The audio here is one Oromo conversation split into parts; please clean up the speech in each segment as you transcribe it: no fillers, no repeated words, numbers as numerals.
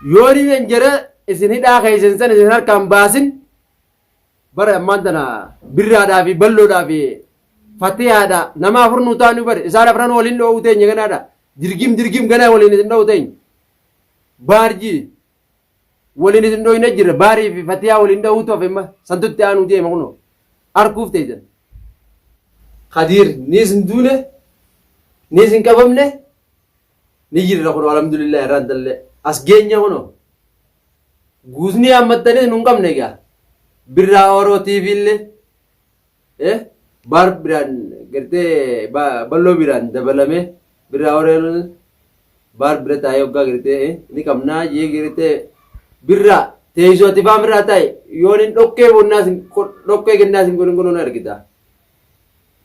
Yoo ni jara isin hidhaa keessan san isin harkaan baasin bara ammaan tana birraadhaa fi balloodhaa fi fatihaadha nama afur nu taanu bare isaan afran waliin dho'uu teenya ganaadha dirgim dirgim ganaa waliin isin dho'uu teenya baarjii waliin isin dho'ina jira baarii fi fatihaa waliin dho'uutu hafe amma santutti aanuu deema kunoo arkuuf teessan. Kadiir ni isin duune ni isin qabamne ni jirra kunoo alhamdulillah irraan tallee as geenya kunoo. Guusni yaammattanis nun qabne egaa. Birraa Oroo TV illee eh, baar biraan gartee balloo biraan dabalamee Birraa Oroo baar bira taa'ee hoggaa gartee ni qabnaa jee gartee birraa teessoo ati faan birraa taa'e yoon hin dhoqqee bonnaa sin dhoqqee gennaa sin godhin godhuun argita.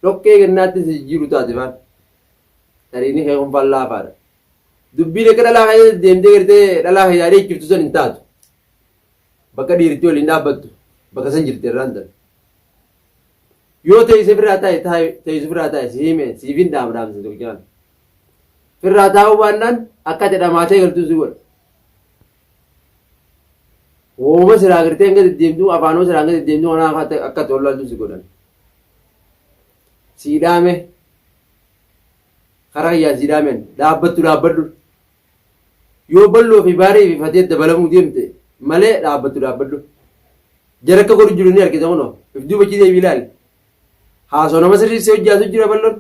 Dhoqqee gennaatti si jijjiiru taate faan. Tariini kee kun faan laafaadha. Dubbiin akka dhalaa keessa deemtee gartee dhalaa keessaa dheechiftu san hin taatu. Bakka dhiirti waliin dhaabbattu bakka san jirti irraan tan. Yoo teessee firraa taa'e taa'e teessee firraa taa'e si hime siif hin dhaam dhaamsa tokkichaan. Firraa taa'uu baannaan akka ati dhamaatee galtuu si godha. Wooma siraa gartee hanga deddeemtuu afaanuma siraa hanga deddeemtuu kanaa akka ati wallaaltu si godhan. Sii dhaame Karaa kiyyaan sii dhaameen dhaabbattu dhaabbadhu. Yoo balloo fi baarii fi fatee dabalamuu deemte malee dhaabbattu dhaabbadhu. Jara akka godhu jiru ni argita kunoo. If duuba achi deebii ilaali. Haasoo nama sirrii si hojjaasu jira balloon.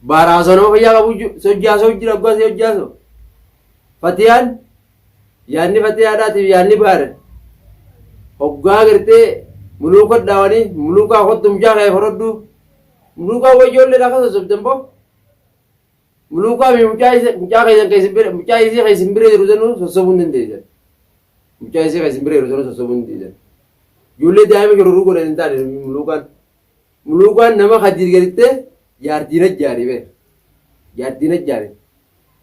Baara haasoo nama fayyaa qabu si hojjaasoo jira oggaa si hojjaasoo. Fatiyaan yaadni fatiyaadhaatiif yaadni baara. Hoggaa gartee muluuka dhaawanii muluukaa kottu mucaa kee horodhu. Muluukaa wayyoollee akka sossobdan boo. Muluukaa fi mucaa isa mucaa keessan keessan bira mucaa isii keessan bira jiru sanuu sossobuu hin dandeessan. Mucaa isii keessan bira jiru sanuu sossobuu hin dandeessan. Ijoollee daa'ima shororuu godhan hin taane muluukaan. Muluukaan nama hajii gadittee jaartii najjaari bee. Jaartii najjaari.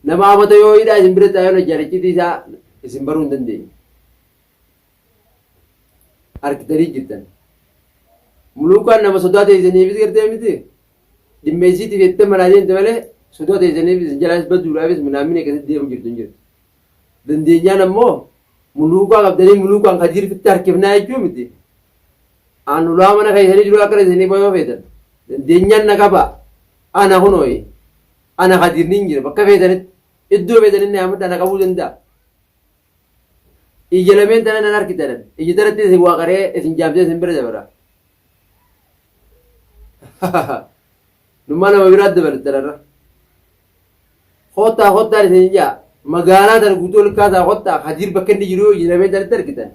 Nama amata yoo hidhaa isin bira taa'ee najjaarichitii isaa isin baruu hin dandeenye. Argitanii jirtan. Muluukaan nama sodaa teessaniifis gartee miti. Dhimma isiitiif jettee manaa deemte malee sodaa teessaniifis isin jalaas baduudhaafis minaamini akkasitti deemu jirtu hin jirtu. Dandeenyaan ammoo muluukaa qabdanii muluukaan kadiir fitti harkifnaa jechuu miti. Aan ulaa mana keessanii jiru akka isinii bayoo feetan. Dandeenyaan na qabaa. Ana kunooyi. Ana kadiir niin jira bakka feetanitti. Iddoo feetanitti na yaamadhaa na qabuu danda'a. Ija lameen tana nan argitanan. Ija tanatti isin waa qaree isin jaamsee isin bira dabara. Nummaa nama biraa dabalattanarra. Kottaa kottaan isin jaa magaalaa tana guutuu ol kaasaa kottaa hadiir bakka inni jiru ija lameen tanatti argitan.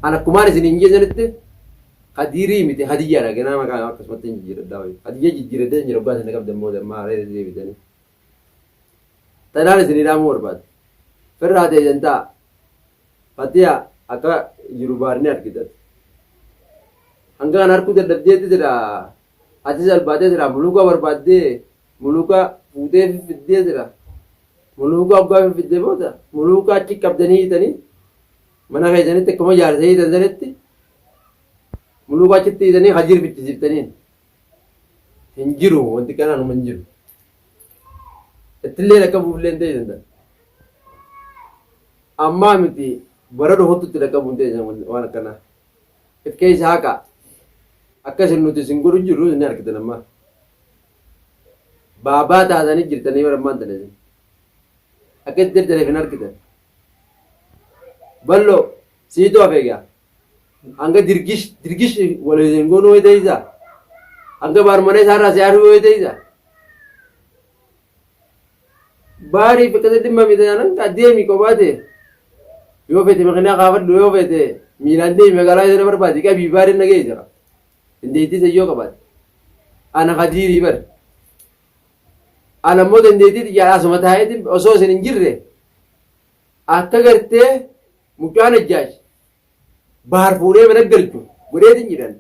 An akkumaan isin hin jeesanitti hadiirii miti hadiyyaadha ganaa maqaa akkasumatti hin jijjiiradhaa wayii. Hadiyya jijjiiradhee hin jiru waggaa sana qabdan mooda ammaa haree deebitanii. Tanaan isin hidhaamuu barbaada. Firraa teessan ta'a. Fatiya akka jiru baarni argitan. Hanga kan harkuu dadhabdeetti jira. Atis albaatee jira. Muluka barbaaddee muluka fuutee fiddee jira. Muluka waggaa fiddee booda muluka achi qabdanii hiitanii mana keessanitti akkuma jaarsa hiitan sanitti muluka achitti hiitanii hajiir fichisiiftaniin. Hin jiru wanti kanaan hin jiru. Ittillee dhaqqabuufillee hin ta'e Ammaa miti bara dhufutti itti dhaqqabuu hin ta'e waan akkanaa. If keessa haqa. Akka isin nuti isin godhu jirru isin argitan ammaa. Baabaa taatanii jirtanii bara ammaan tana isin. Akka itti jirtaniif hin argitan. Balloo siitu hafe egaa. Hanga dirgish dirgish wal isin goonuu wayita isaa. Hanga baarmana isaarraa si aaruu wayita isaa. Baarii fi akkasii dhimma miti taanaan kaa deemi kophaa ta'e. Yoo feete makiinaa kaafadhu yoo feete miilaan deemi magaalaa isa barbaadi qabii baariin na geessa. Dandeettii isa yoo qabaate. Ana kadiirii bar. Ana immoo dandeettii xiyyaadhaa asuma taa'eetiin osoo isin hin jirre akka gartee mucaan ajjaash baar fuudhee mana galchu godheetiin jedhan.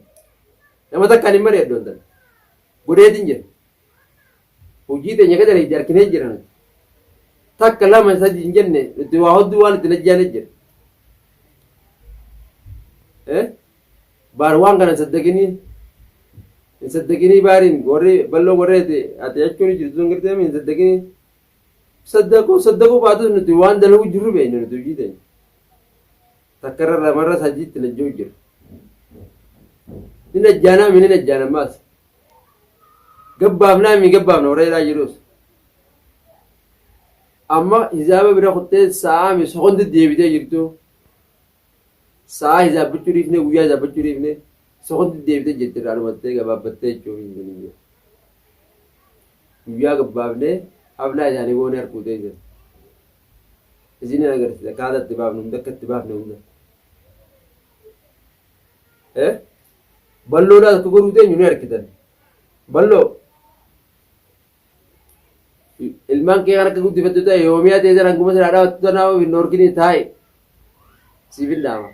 Nama takkaan hin mari'adhu intal. Godheetiin jedha. Hojii teenya gad daleeyde arkinee jira nuti. Takka lama sadi hin jenne nuti waa hodduu waan itti najjaane jira. Eh? Baar waan kana saddaqinii hin saddaqinii baariin warri balloo warri ati ati jechuun jirtu sun gartee hin saddaqinii. Saddaquu saddaquu baatus nuti waan dalagu jirru beekna nuti hojii teenya. Takka irra lamarra sadiitti najjoo jira. Ni najjaanaa mi ni najjaana ammaas. Gabbaafnaa mi gabbaafna warra jedhaa jirus. Amma hisaaba bira kuttee sa'aa mi sokondi deebitee jirtu. Sa'aa hisaabbachuu dhiifnee guyyaa hisaabbachuu dhiifnee sokondi deebitee jirti irraa dhumattee gabaabbattee jechuun hin jiru. Guyyaa gabbaafnee hablaa isaanii goonee harkuutee jira. Isin hin agarsiisa akkaataa itti baafnu hunda akka itti baafne hunda. Eh? Balloodhaas akka godhuu teenyu ni argitan. Balloo ilmaan kee kan akka guddifattu ta'e yoomiyaa ta'e sana hanguma silaa dhaawattu tanaa of hin dhorkinii taa'i. Siif hin dhaama.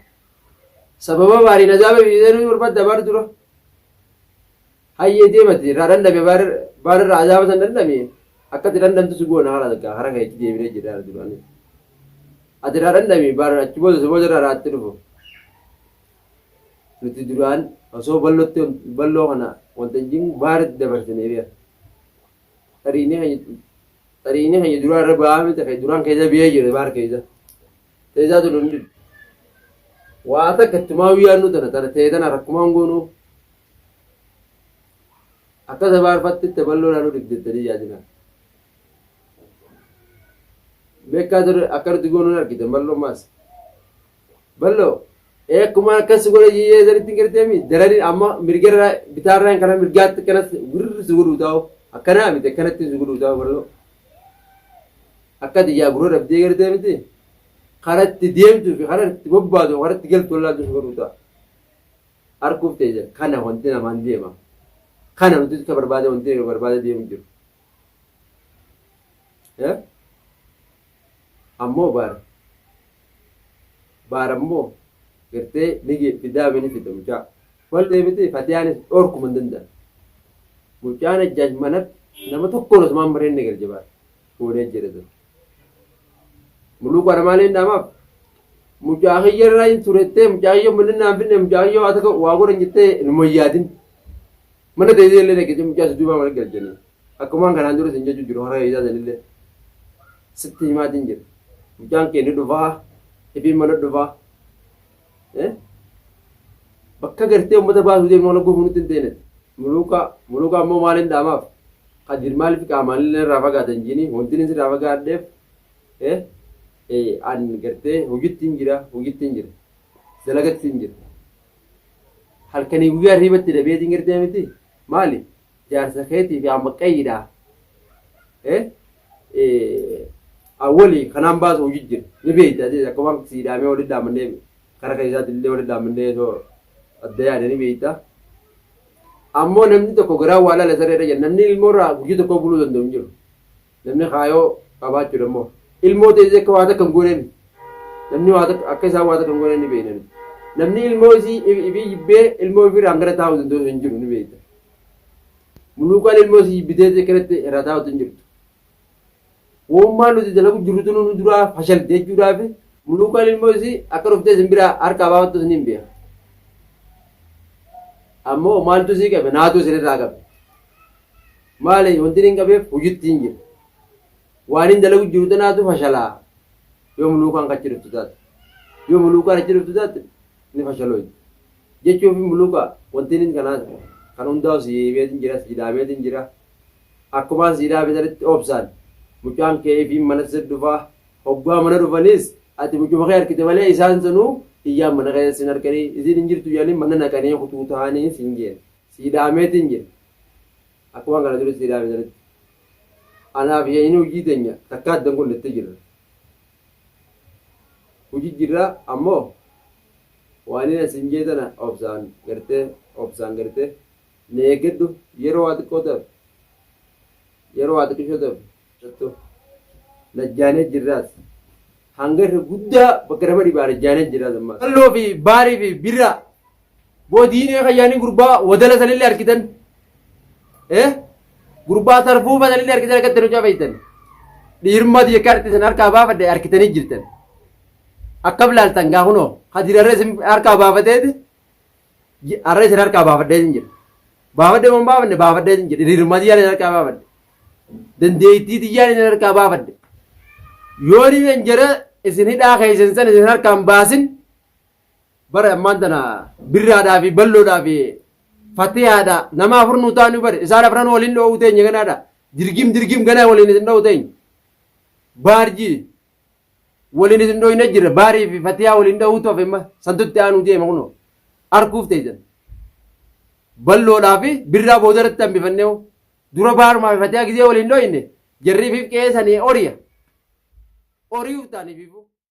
Sababa baariin azaaba biyya barbaadda baar dura. Hayyee deemati irraa dhandhame baar irraa azaaba san dhandhame akkatti dhandhamtu si goona haala takka hara keetti deebinee jirra duraanii. Ati irraa dhandhami baar achi booda si booda irraa raatti dhufu. Nuti duraan osoo ballotti balloo kana wanta hin jin baaritti dabarsine beeka. Xariinii keenya xariinii keenya duraan irra ba'aa miti kan duraan keessa biyya jira baar keessa. Teessaa tun hin dhibu. Waa takka ittumaa yaadnu tana tana ta'e tana rakkumaan goonuu Akka sabaarfatti itti balloo ilaaluu dhibdettanii yaadina. Beekaa ture akka nuti goonuun argite balloo maas. Balloo akkuma akkas godhe jiyyee sanitti hin garteemi daranii amma mirgarraa bitaarraan kana mirgaatti kanas wirri si godhuu taa'u akkanaa miti akkanatti si godhuu taa'u balloo. Akka xiyyaa gurra dhabdee gartee miti karatti deemtuu fi karatti bobbaatu karatti galtu wallaaltu si godhuu ta'a. Arguuf teessan kana wanti namaan deema. Kana nuti akka barbaade wanti barbaade deemu jiru. Ammoo baara. Baara ammoo gartee ni fidaa ni fida mucaa. Wallee miti fatiyaanis dhorkuma hin danda'an. Mucaan ajjaaj manatti nama tokkoon osumaan mareen ni galche baara. Goonee jira sana. Muluuqa namaalee hin dhaamaaf. Mucaa kiyya irraa hin turettee mucaa kiyya mana naan finne mucaa kiyya waa takka waa godhan jettee numa hin yaadin. Mana teessee illee dhaqeessee mucaa si duubaa mana galchanii. Akkumaan kanaan dura sin jechuu jiru hara isaa sanillee sitti himaatiin jira. Mucaan kee ni dhufaa ifiin mana dhufaa. Bakka gartee uummata baasuu deemnu kana gufuu nutti hin teenetti. Muluuqa muluuqa ammoo maaliin dhaamaaf? Kadir maaliif qaamaan illee irraa fagaatan jiini wanti inni irraa fagaadheef an gartee hojitti hin jira hojitti hin jira dalagatti hin jira. Halkanii guyyaa hirribatti dhabeetiin gartee miti maali jaarsa keetii fi amma qayyiidha. Awwali kanaan baasu hojii jira ni beekta akkuma sii dhaamee walitti dhaamannee kara keessaatti illee walitti dhaamannee osoo adda yaade ni beekta. Ammoo namni tokko garaa waa laala sareedha jedha. Namni ilmoo irraa guyyaa tokko buluu danda'u hin jiru. Namni kaayoo qabaachuudha immoo. Ilmoo teessee akka waa takka hin gooneen. Namni waa takka akka isaan waa takka hin gooneen ni beekna. Namni ilmoo isii ifii jibbee ilmoo ifii irraan gara taa'uu danda'u hin jiru ni beekta. Muluukaan ilmoo isii jibbitee akkanatti irraa taa'utu hin jirtu. Woommaan nuti dalagu jirrutu nu duraa fashalte jechuudhaaf muluukaan ilmoo isii akka dhuftee isin biraa harkaa baafattu isin hin beeka. Ammoo maaltu isii qabe naatu isin irraa qabe. Maali wanti hin qabeef hojiitti hin jiru. Waan hin dalagu jiru tanaatu fashalaa. Yoo muluukaan achi dhuftu taate. Yoo muluukaan achi dhuftu taate ni fashalooyti. Jechuuf muluukaa wanti inni kanaa kan hundaa'u si himeetiin jira si dhaameetiin jira. Akkumaan sii dhaabe sanitti obsaan mucaan kee ifiin mana si dhufaa hoggaa mana dhufaniis ati mucuma kee harkite malee isaan sanuu iyyaan mana keessa sin harkanii isiin hin jirtu jedhanii mana naqanii kutuu ta'anii sin jeen sii dhaameetiin jira akkumaan kana dura sii dhaame sanitti anaaf isheen hojii teenya takka addan kunnetti jirra hojii jirra ammoo waan inni asin jee tana obsaan gartee obsaan gartee Na eeggadhu yeroo waa xiqqoo ta'e yeroo waa xiqqishoo ta'e jettu najjaanee jirraas hanga irra guddaa bakka nama dhibaa najjaanee jirraas ammaas. Qalloo fi baarii fi birraa boo diinee kayyaanii gurbaa wadala sanillee argitan eh gurbaa tarfuufa sanillee argitan akkatti nu cafeessan dhiirummaa tiyya akka argitan harkaa baafadhe argitanii jirtan akkam laaltan gaa kunoo hadirarra isin harkaa baafateeti Har'a isin harkaa baafadhee isin jira. Baafadhee moo hin baafanne baafadhee isin jira. Hiriirummaa tiyyaan isin harkaa baafadhe. Dandeettii tiyyaan isin harkaa baafadhe. Yoo ni jara isin hidhaa keessan san isin harkaan baasin bara ammaan tana birraadhaa fi balloodhaa fi fatiyaadha nama afur nu taanu bare isaan afran waliin dho'uu teenya ganaadha dirgim dirgim ganaa waliin isin dho'uu teenya baarjii waliin isin dho'ine jira baarii fi fatiyaa waliin dho'uutu hafe imma santutti aanuu deema kunoo arkuuf teessan balloodhaa fi birraa boodarratti hambifannee dura baarumaa fi fatiyaa gizee waliin dho'ine jarrii fi qe'ee sanii oriya ori'uuf ta'aniif.